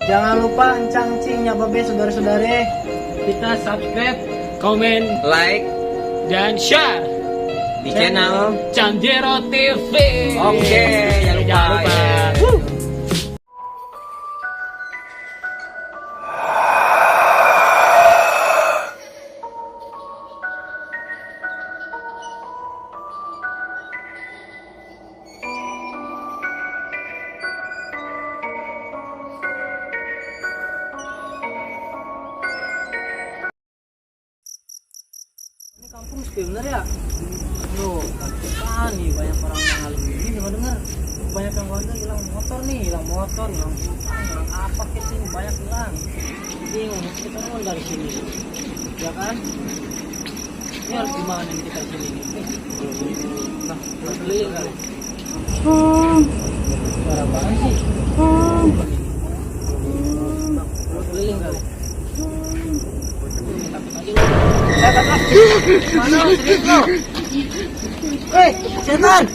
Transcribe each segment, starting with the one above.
Jangan lupa encang-cingnya babe saudara-saudare. Kita subscribe, komen, Like dan share di channel. Canjero TV. Oke, jangan lupa. Jangan lupa. Ini kampung sepi bener ya. Loh, apaan nih banyak orang mahal ini dengar-dengar. Banyak yang warga hilang motor nih, hilang utang, hilang apa ke sini banyak hilang. Bingung kita mau dari sini. Ya kan? Ini harus gimana nih kita sini nih? Nah, beli kali. Suara apaan sih? Keliling kali. Mana serius lo? Setan!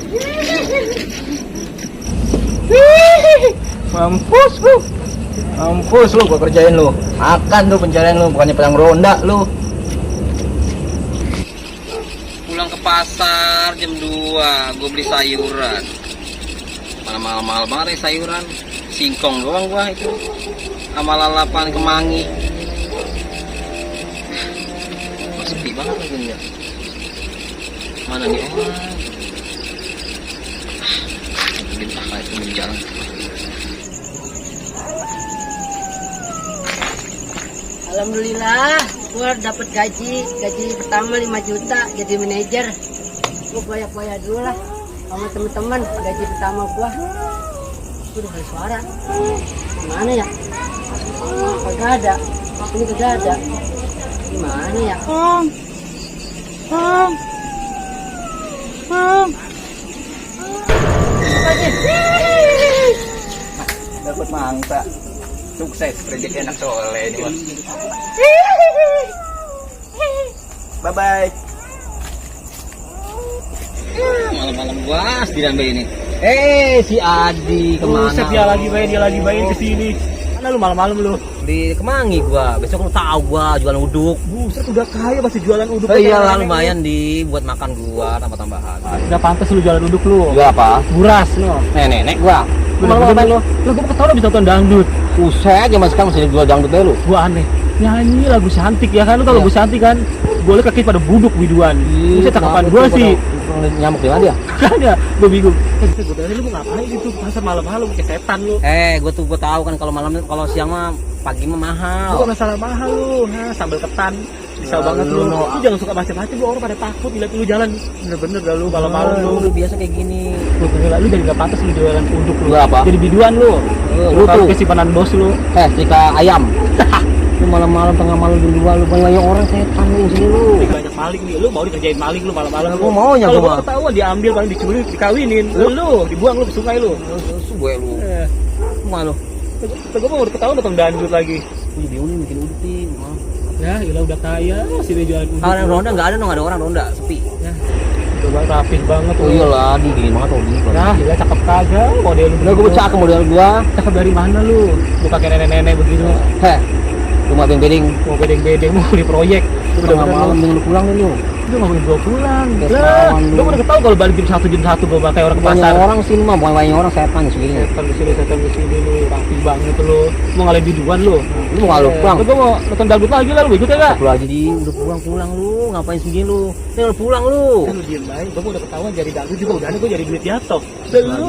Mampus lu. Mampus lu gua kerjain lu. Makan lu pencarian lu, bukannya pedang ronda lu. Pulang ke pasar jam 2, gua beli sayuran. Mahal-mahal banget ya sayuran. Singkong doang gua itu. Sama lalapan kemangi. Sepi banget lagi nih. Mana nih orang? Bintang kayak itu jalan. Alhamdulillah, gua dapat gaji pertama 5 juta jadi manajer. Gua bayar dulu lah sama teman-teman gaji pertama gua. Gua udah kali suara. Gimana ya? Kagak ada. Ini kagak ada. Gimana ya? Dapat mangsa. Sukses rezeki anak soleh ini mah. Bye bye. Malam-malam gua sediran bayi ini. Si Adi kemana? Buset, dia lagi main ke sini. Mana lu malam-malam lu? Di Kemangi gua. Besok lu tahu gua jualan uduk. Buset, udah kaya masih jualan uduk. Iyalah lumayan di buat makan gua tambah-tambahan. Udah pantas lu jualan uduk lu. Jual apa? Buras no. Nenek gua. Lu malam-malam lu. Lu gua ketawa bisa nonton dangdut. Buset, zaman sekarang masih jual dangdut deh lu. Gua aneh. Nyanyi lagu cantik ya kan, lu tau lagu cantik kan? Boleh kaki pada buduk biduan. Buset, cakapan gua sih. Nyamuk di mana dia? Kan ya, gua bingung. Gua tanya lu mau ngapain gitu? Pasar malam-malam kayak setan lu. Gua tahu kan kalau malam kalau siang mah pagi mah mahal. Bukan masalah mahal lu, sambal ketan. Bisa banget lu. Lu jangan suka macam-macam, lu orang pada takut lihat lu jalan. Bener-bener dah lu malam-malam lu. Biasa kayak gini. Lu jadi gak pantas lu jualan uduk lu. Gua apa? Jadi biduan lu. Lu tahu kesimpanan bos lu. Jika ayam. Lu malam-malam tengah malam dijual lu banyak orang setan lu sini lu. Banyak maling nih, lu mau dikerjain maling lu malam-malam lu. Gua maunya kalau gua. gua ketahuan diambil paling diculik, dikawinin. Lu dibuang lu ke sungai lu. Gue lu. Mana lu? Gua mau ketahuan datang dandut lagi. Lu bingung nih bikin uduk nih. Ya, gila udah kaya sini jualan uduk. Kalau yang ronda enggak ada dong, ada orang ronda, sepi. Ya. Coba rapih banget Oh iyalah, dingin banget tuh dingin. Nah, gila cakep kagak model lu. Udah gua cakep model gua. Cakep dari mana lu? Lu pakai nenek-nenek begitu. Cuma beding-beding. Mau bedeng-bedeng mau beli proyek. Lu udah malam mending lu pulang nih lu. Lu nggak boleh gua pulang. Lah, Lu udah ketahui kalau balik jam 1 gua pakai orang ke pasar. Banyak orang sini mah, banyak orang setan segini. Setan di sini lu, rapi banget lu. Mau ngalahin biduan lu. Lu mau ngalu pulang? Gua mau nonton dangdut lagi lah, lu ikut ya enggak? Lu aja udah pulang lu, ngapain segini lu? Nih lu pulang lu. Lu diem aja, gua udah ketahuan jadi dangdut juga udah gua jadi duit jatuh. Lu.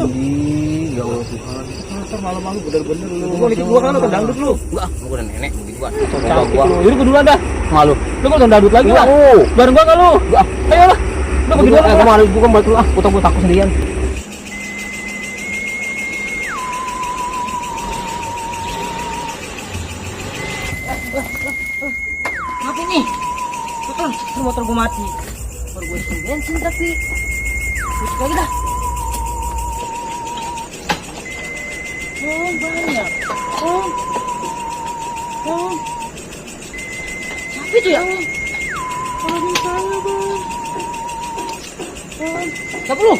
Ya Allah Tuhan. Pasar malam-malam bener-bener lu. Gua ikut gua kan nonton dangdut lu. Gua udah nenek begitu gua. Cantik lu. Yaudah gua duluan dah. Malu. Lu mau nonton dangdut lagi lah. Bareng gua enggak lu? Ayo lah. Lu pergi dulu. Gua malu gua balik dulu gua takut sendirian. Apa ini? Motor gua mati. Baru gua isi bensin tapi putus lagi dah. Banyak. Siapa itu ya? Kalau saya bang. Siapa lu?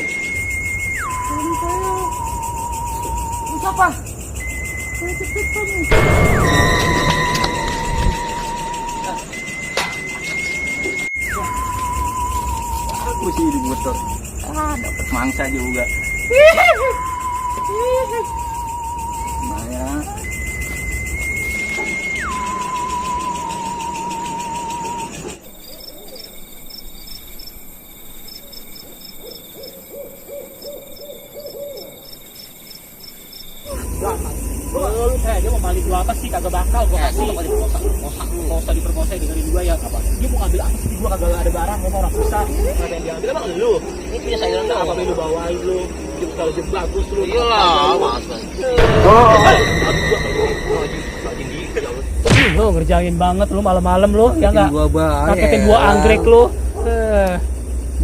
Kalau saya. Lu siapa? Saya Aku sih di motor. Dapat mangsa juga. Lumayan. Lu dia mau balik lu apa sih, kagak bakal gua kasih. Mau usah diperkosa, dengerin gua ya apa. Dia mau ngambil apa sih, gua kagak ada barang, gua mau orang susah. Kagak yang diambil emang lu. Ini punya sayuran apa lu bawain lu. Kalau jam bagus lu. Iyalah, mas. Lu ngerjain banget lu malam-malam lu, ya enggak? Gua bae. Paketin gua anggrek lu.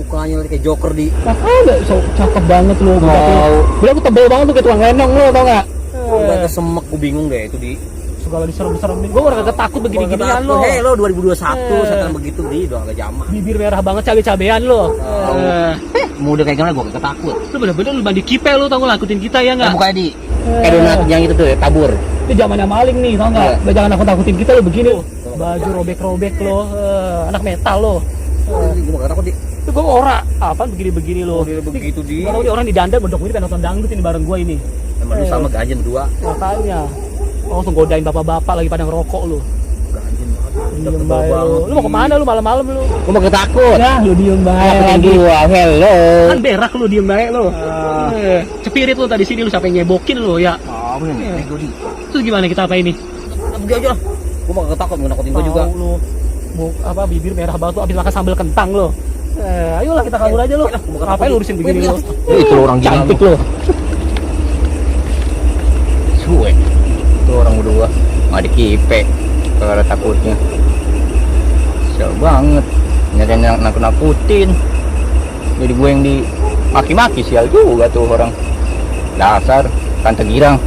Mukanya kayak Joker di. Enggak, so cakep banget lu. Udah aku tebel banget tuh kayak tukang lenong lu, tau enggak? Udah kesemek, gua bingung deh itu di. Segala diserem-seremin. Gua kagak takut begini-ginian lu. Hei lo 2021 setan begitu di doang gak zaman. Bibir merah banget cabe-cabean lu. Mau udah kayak gimana gua kagak takut. Lu bener-bener lu bandi kipe lu, tau gak ngikutin kita ya enggak? Mukanya di kayak donat yang itu tuh ya, tabur. Ini zamannya maling nih, tau nggak? Udah jangan nakut-nakutin kita lo begini. Baju robek-robek lo, anak metal lo. Gua gak takut di. Itu gue ora, apaan begini-begini lo? Begitu di. Gak tau nih orang di dandang mendok ini pengen nonton dangdut ini bareng gue ini. Emang lu sama ganjen berdua. Makanya, langsung godain bapak-bapak lagi pada ngerokok lo. Ganjen banget. Diem bae lo. Lu mau kemana lu malam-malam lu? Gua gak takut. Ya, lu diem bae lagi. Gua hello. Kan berak lu diem bae lo. Cepirit lu tadi sini lu sampai nyebokin lo ya. Bener nih gua di. Terus gimana kita apa ini? Pergi aja lah. Gua mah gak takut, gua nakutin gua juga. Tahu lu. Apa bibir merah banget tuh abis makan sambal kentang lo. Ayolah kita kabur aja lo. Ngapain lurusin begini lo? Itu orang Cantik lo. Suwe. Itu orang berdua. Nggak dikipe. Kalau ada takutnya. Sial banget. Nyariin yang nakut-nakutin. Jadi gue yang dimaki-maki, sial juga tuh orang. Dasar tante girang.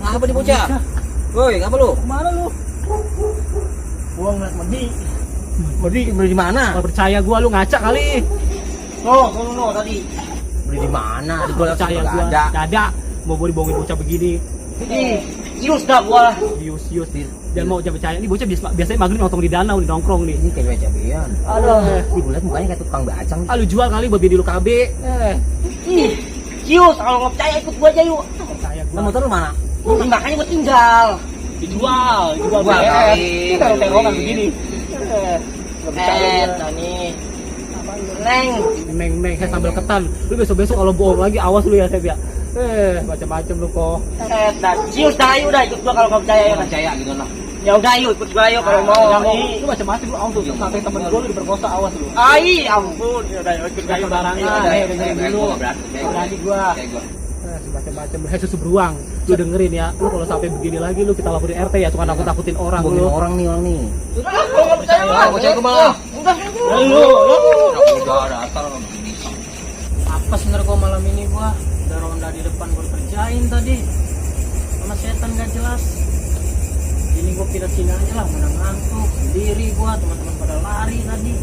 Ngapa nih bocah? Woi, ngapa lu? Kemana lu? Gua ngeliat Medi. Beli di mana? Kalau percaya gua lu ngaca kali. No, tadi. Beli di mana? Di gua Percaya gua. ada. Ada. Mau gua dibohongin bocah begini. Yus dah gua. Yus. Jangan mau jangan percaya. Ini bocah biasanya maghrib nongkrong di danau, di nongkrong nih. Ini kayak cabean. Aduh. Ih, gua liat mukanya kayak tukang bacang. Ah, lu jual kali buat bini lu KB. Ih, Yus, kalau nggak percaya ikut gua aja yuk. Percaya Nah, gua. motor lu mana? Makanya gua tinggal. Dijual Jual BS. kali. Ini terong-terongan begini. Nggak percaya gua. nih. Neng. Meng, saya sambal ketan. Lu besok-besok kalau bohong lagi awas lu ya, Sep ya. Macam-macam lu kok. Dan Yus dah ayo udah ikut gua kalau nggak percaya ya. Percaya gitu lah. Ya udah ayo ikut gua ayo kalau mau. Lu macam-macam lu awas tuh sampai temen gua lu diperkosa, awas lu. Ai, ampun. Ya udah ikut Gak sembarangan, dengerin dulu. Berani gua. Macam-macam susu beruang. Lu dengerin ya. Lu kalau sampai begini lagi lu kita laporin RT ya, suka nakut-nakutin orang lu. Orang nih. Percaya kemana? Lu. Udah dasar Apa sebenarnya gua malam ini gua ada ronda di depan gua kerjain tadi sama setan gak jelas. Ini gua pindah sini aja lah, mana ngantuk sendiri gua, teman-teman pada lari tadi.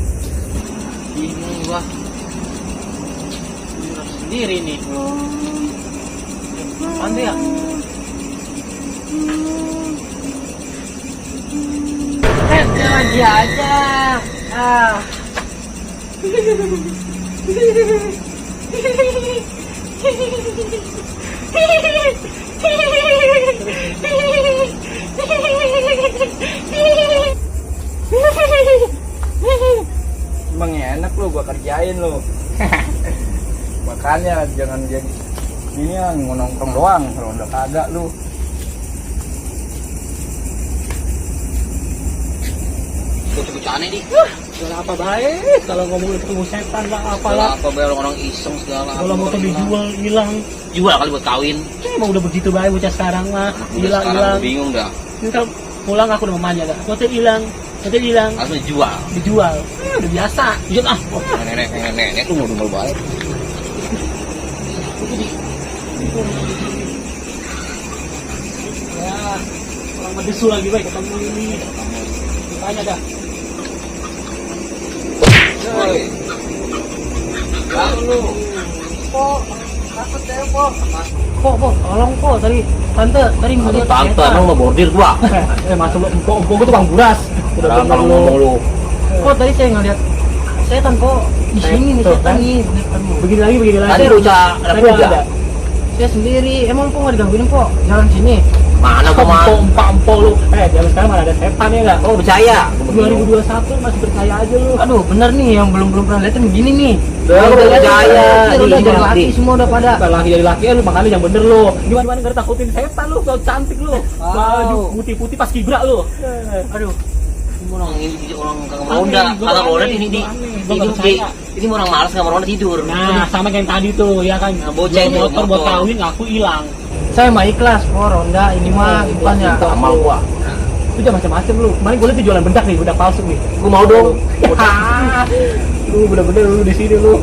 Bingung gua. Sendiri nih. Pandai ya? Lagi aja. Emang enak lu gua kerjain lu. Makanya jangan jadi ini ya nongkrong doang, kalau udah kagak lu. Cukup aneh di. Segala apa baik kalau ngomong ketemu setan lah apalah. Apa bayar orang iseng segala. Kalau motor dijual hilang. Jual kali buat kawin. Emang udah begitu baik bocah sekarang mah. Sekarang Hilang. gua bingung dah. Ini kalau pulang aku udah mamanya dah. Motor hilang. Harus dijual. Dijual. Udah biasa. Iya ah. Nenek tuh mau baik. Orang Medesu lagi baik ketemu ini. Tanya dah. Woi. Bang lu. Takut saya, Po. Po, tolong, Po. Tadi tadi ngeliat Tante emang mau bordir gua. Masuk lu empok gua tuh Bang Buras. Udah Udah kalau ngomong lu. Po, tadi saya ngeliat setan, Po. Di sini nih Tuh, setan kan? nih. Begini lagi. Tadi lu ada Tadi puja. ada. Saya sendiri. Emang Po nggak digangguin, Po? Jalan sini. Mana gua mah? Empok lu. Zaman sekarang mana ada setan ya enggak? Oh percaya. 2021 masih percaya aja lu. Aduh, bener nih yang belum pernah lihat begini nih. Lu percaya. Udah jadi Di- laki semua udah pada. Bukan laki jadi laki lu makanya yang bener lu. Gimana nggak takutin setan lu, kalau cantik lu. Baju putih-putih pas kibra lu. Aduh, Orang ini orang kagak mau ronda, kagak mau ronda ini ini orang malas nggak mau ronda tidur. Nah, sama kayak yang tadi tuh, ya kan. Bocah ini motor buat motor. kawin ngaku hilang. saya mah ikhlas, Po. Ronda ini mah bukan ya. Amal gua. Itu udah macam-macam lu. Kemarin gue liat tuh jualan bedak nih, bedak palsu nih. Gua mau dong. Lu bener-bener lu di sini lu.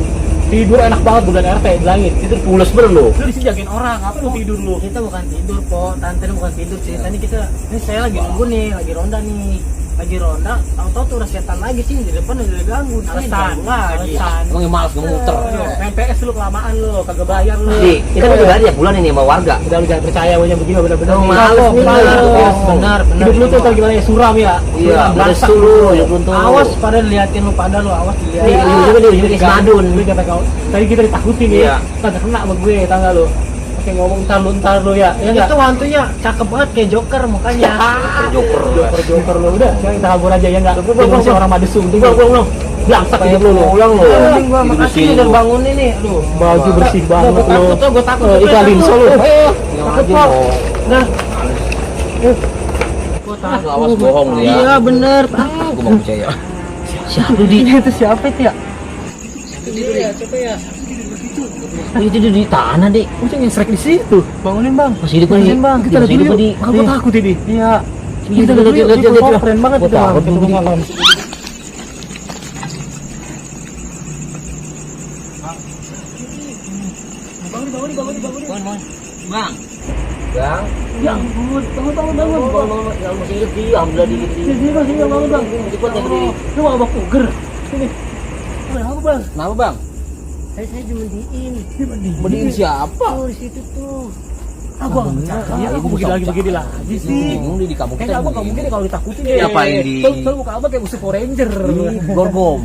Tidur enak banget bulan RT di langit. Itu pules bener lu. Lu di sini jagain orang, apa lu tidur lu? Kita bukan tidur, Po. Tante bukan tidur sih. Tadi ini saya lagi nunggu nih, lagi ronda nih. Lagi ronda, tahu-tahu tuh udah setan lagi sih di depan udah ganggu. Alasan lagi. Emang yang malas nggak muter. Main PS lu kelamaan lu, kagak bayar lu. Di, kita kan juga ada ya bulan ini sama warga. Udah lu jangan percaya punya begini bener-bener. Oh, nih. males nih, Benar. Hidup lu tuh tau gimana ya, suram ya. Iya, Suram, beres belakang lu, ya beruntung. Awas pada liatin lu pada lu, awas dilihat. Nih, ujung-ujungnya kayak Semadun. Lu kata kau, tadi kita ditakutin nih. Iya. Kagak kena sama gue, tau gak lu? Oke ngomong ntar lu ya. Ya enggak? Itu hantunya cakep banget kayak Joker mukanya. Joker. lu udah, sekarang kita kabur aja ya enggak? Dia masih orang Madesung. Pulang. Belangsak hidup lu. Pulang lu. Mending gua Tidur makasih sini udah lu. bangunin nih. Aduh, Baju bersih banget Gua lu. takut tuh, gua takut. Ikalin solo. Takut, Po. Nah, gua takut. Awas bohong lu ya. Iya, bener. Gua mau percaya. Siapa itu siapa itu ya? Siapa ya? Itu tidur di tanah, Dik. Udah ngesrek di situ. Bangunin, Bang. Masih hidup nih. Bangunin, Bang. Kita lihat Masih hidup dulu di. yuk. Aku takut ini. Iya. Kita lihat yuk. Keren banget Gua itu Bang. takut Kita dulu, Dik. malam. Bang. Bang. Ya ampun, bangun. Ya masih hidup di. Alhamdulillah di. Sini bangun Bang. Cepat ya berdiri. Lu mau abang puger. Sini. Kenapa Bang? Kenapa, Bang? Saya dimandiin. Berdiin siapa? Tuh di situ tuh. Abang, ya aku begini lagi sih. Bingung di kamu Kayaknya abang nggak mungkin kalau ditakutin ya. Ngapain di- Kalau muka abang kayak musuh Power Ranger. Gorgom.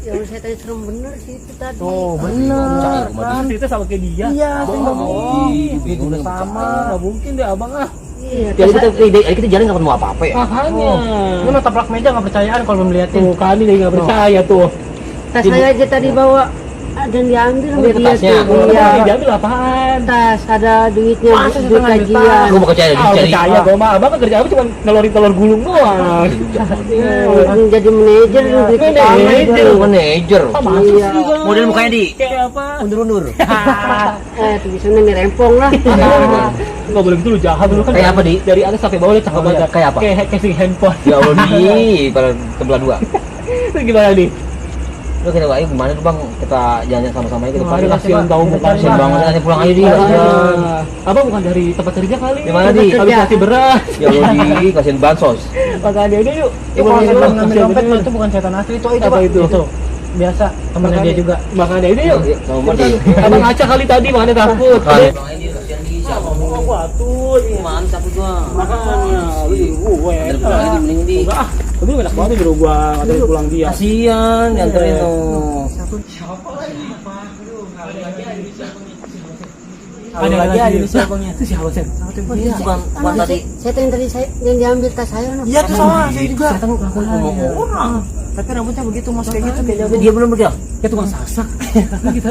Ya udah saya tadi serem bener sih itu tadi. Oh, bener. Kan itu sama kayak dia. Iya, saya nggak bohong. Bingung dengan Sama, nggak mungkin deh abang ah. Iya. Ya kita jalan nggak ketemu apa-apa ya. Makanya. Ini mah taplak meja nggak percayaan kalau belum liatin. Tuh kali dia nggak percaya tuh. Tas saya aja tadi bawa ada yang diambil sama itu dia tasnya. tuh. Iya. Iya. Diambil apaan? Tas ada duitnya Masa duit setengah juta? gajian. Gue mau percaya Ah, dicari. percaya gue mah. Abang kan kerja apa cuma nelorin telur gulung doang. Orang jadi manajer duit pertama Manajer, itu. manajer. Ah, masa Iya. sih Bang? Model mukanya di. Kayak apa? Undur-undur. Tulisannya nih rempong lah. Nggak boleh gitu lu jahat dulu kan. Kayak apa, Di? Dari atas sampai bawah dia cakep Oh, iya. banget. Kayak apa? Kayak casing handphone. Ya Allah di pada sebelah dua. Itu gimana nih? Lu kita baik gimana tuh Bang? Kita jalan sama-sama aja ke depan. Mari kasihan tahu muka Kasihan banget nanti pulang aja di. Abang bukan dari tempat kerja kali. Di mana, Di? Habis kasih beras. Ya Allah di kasihan bansos. Makanya dia yuk. Itu kalau setan ngambil dompet itu bukan setan asli, itu Apa Pak. itu? Biasa, temennya dia juga. Makanya ini yuk. Sama Mandi. Abang ngaca kali tadi makanya takut. Bang ini kasihan di siapa mau. Aku atur. Mantap gua. Makanya lu jadi gue. Pulang aja mending di. Ah, tapi enak banget bro gua nganterin pulang dia. Kasihan dianterin tuh. Ada lagi ini siapanya. Itu siapa sih? Bukan tadi. Saya tadi saya yang diambil tas saya. no. Iya tuh sama, saya juga. Setan ngomong orang. Tapi rambutnya begitu mas kayak gitu kayak Dia belum bergerak. Kayak tukang sasak. Nah, kita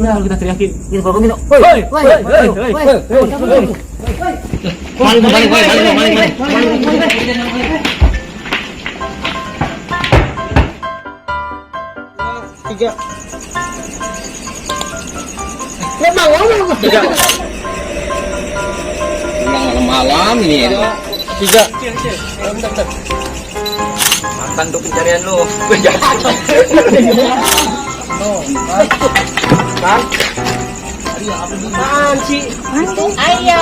kalau kita teriakin. Gitu kalau gini. Woi, Woi, woi, woi, woi. Balik. tiga. Pulang malam-malam ini ya. Tiga. Makan tuh pencarian lu. Kan? Apaan sih? Ayam.